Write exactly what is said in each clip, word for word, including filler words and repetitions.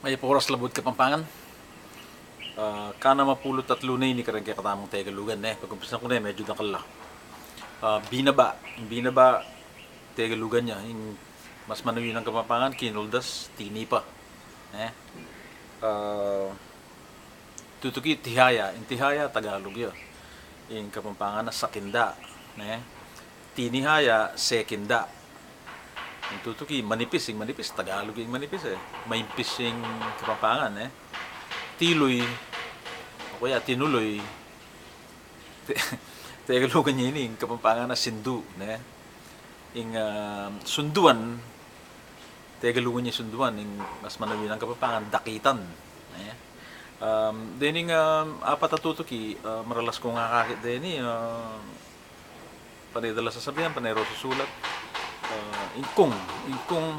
Ay, oras, Labuad Kapampangan. Ah, kanam a pulu't atlu ne ini kareng kekatamung Tegalugan, ne? Pag-umpisan ku ne, medyu dakal la. Ah, binaba. Ing binaba, Tegalugan ya. Ing mas manuyun a Kapampangan, kinuldas, tinipa. Ne? Ah, tutuki, tihaya. Ing tihaya, Tagalug ya. Ing Kapampangan na sakinda. Ne? Tinihaya, sekinda. Ing tutuki, manipis. Ing manipis, Tagalug ing manipis, e. Maimpis ing Kapampangan, e. Tiluy, o kaya tinuloy. Te-, Tegalugan ya ini, ing Kapampangan na sindu, ne? Ing, ah, sunduan, Tegalugan ya sunduan, ing mas manuyun a Kapampangan, dakitan, ne? Um, dening, um, apat a tutuki, ah, maralas kung akakit deni, ah, pane da la sasabian, pane ro susulat. Ah, ing kung, ing kung,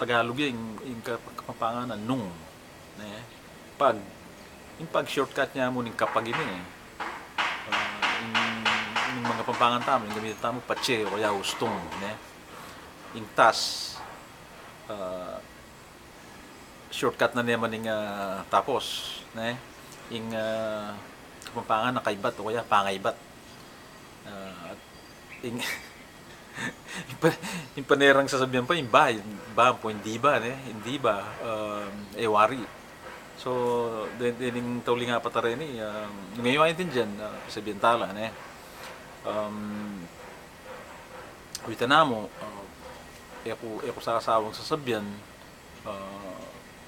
Tagalug ya, ing, ing Kap-, Kapampangan na nung, ne? Pag, ing pag, shortcut ne mu ning kapag ini, e. Ah, ing, ing mangapampangan tamu, ing gamitan tamu, patse, o kaya ustung, ne? Ing tas, ah, shortcut na ne man ing, ah, tapos, ne? Ing, ah, Kapampangan na kaybat, o kaya pangaybat. Ah, at ing, ing pa-, ing pane rang sasabian pa, ing ba, ing ba, ampo ing diba, ne? Ing diba, um, e wari. So, de-, dening tauling apat a reni, um, nung e yu aintindian, ah, sabian tala, ne? Um, awitan na mu, ah, e ku, e ku sasawang sasabian, ah,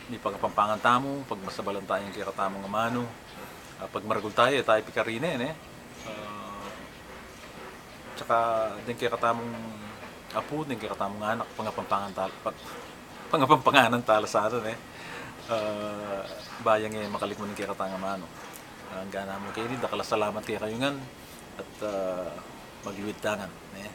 mipangapampangan tamu, pagmasabalan taya ing kekatamung amanu, ah, pagmaragul taya, e taya pikarine, ne? Ah, tsaka deng kekatamung apu, deng kekatamung anak, pangapampangan tal-, pag-, pangapampanganan tala sana, ne? Ah, ba yang e makalikwan ing kekatang amanu. Ah, angga na mu keni, dakal a salamat kekayu ngan, at, ah, magluid ta ngan, ne?